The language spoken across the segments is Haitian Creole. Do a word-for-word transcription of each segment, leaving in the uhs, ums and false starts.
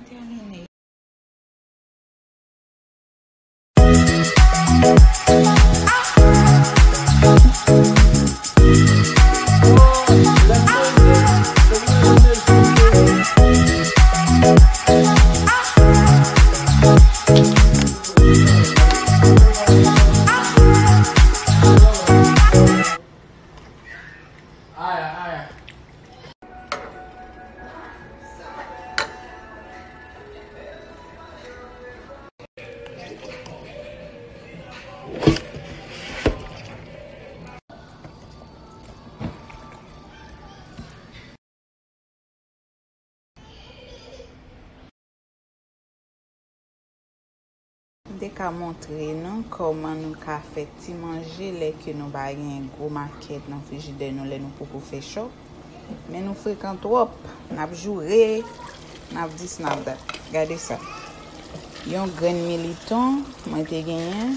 Tèmine. M te ka montre nou kòman nou ka fè ti manje lè ke nou pa gen gwo makèt nan frijidè nou, lè nou poko fè chòk. Men nou frekan twòp, n ap joure, n ap dis, n ap dat. Gade sa. Yon grenn militon mwen te genyen,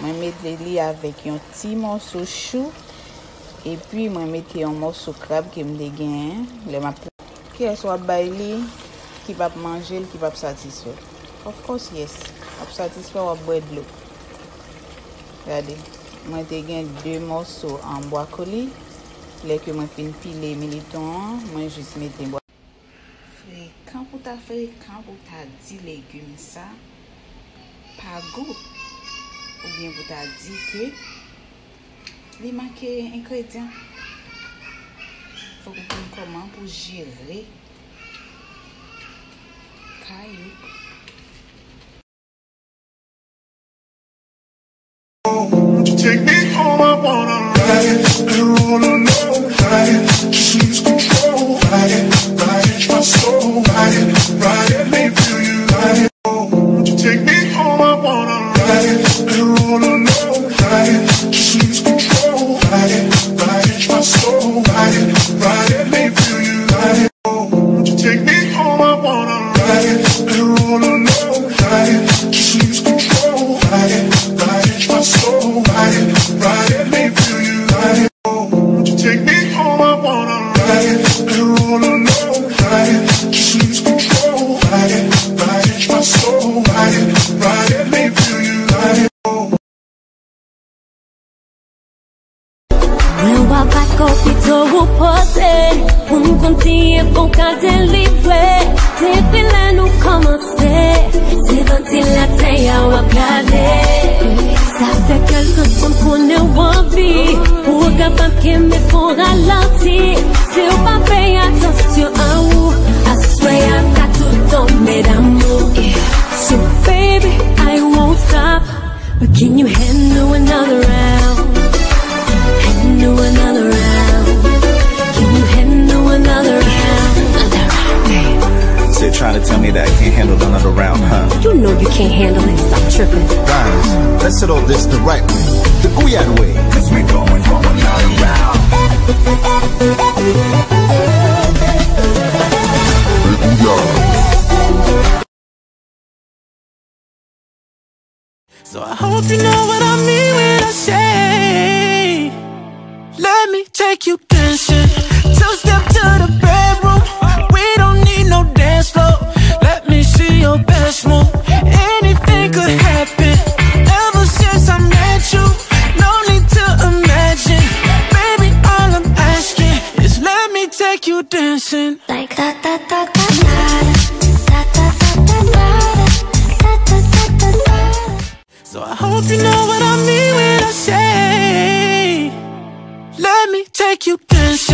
mwen mete li avèk yon ti mòso chou, epi mwen mete yon mòso krab ke m te genyen lè m ap Kiyès w ap bay li ki p ap manje l, ki p ap satisfè? Of course, yes. Ap satisfè, w ap bwè dlo. Gade, mwen te gen de mòso an bwa koli. Lè ke mwen fin pile militon an, mwen jis mete bwa. Frekan pou ta frekan pou ta di legim sa pa gou, oubyen pou ta di ke li manke engredyan. Fòk ou konn kòman pou jere kay ou. Won't you take me home? I wanna ride it and roll alone. Ride it, just lose control. Ride it, ride it, my soul. Ride it, ride it, let me feel you. Ride it. Won't you take me home? I wanna ride it and roll alone. Ride it, just lose control. Ride it, ride it, my soul. Ride it, ride it, let me feel you. Ride it. Won't you take me home? I wanna ride it and roll alone. Ride it, just lose control. Ride it, ride it, my soul. Ride it, ride it, let me feel you. Ride it. Won't you take me home? I wanna ride it and roll alone. Ride it, just lose control. Ride it, ride it, my soul. Ride it, ride it, let me feel you. Ride it. Mwen wè pa kò pito ou poze pou m kontinye pou ka delivre. Depi lè nou kòmanse, se vantilatè a w ap gade. Sa fè kèlke tan m konnen w anvi pou w kapab kenbe fon ralanti. Si w pa peye atansyon a ou, aswè a ka tout tonbe damou. So baby, I won't stop. But can you handle another round? Handle another round. Can you handle another round? Another round. They're trying to tell me that I can't handle another round, huh? You know you can't handle it. Stop tripping. Guys, let's settle this the right way. The Guyane way. 'Cause we going for another round. So I hope you know what I mean when I say, let me take you dancing. Two step to the bedroom. We don't need no dance floor. Let me see your best move. Anything could happen. Ever since I met you, no need to imagine. Baby, all I'm asking is let me take you dancing. Like da da da da da, da da da da da, da da da da da. So I hope you know what I mean when I say, let me take you dancing.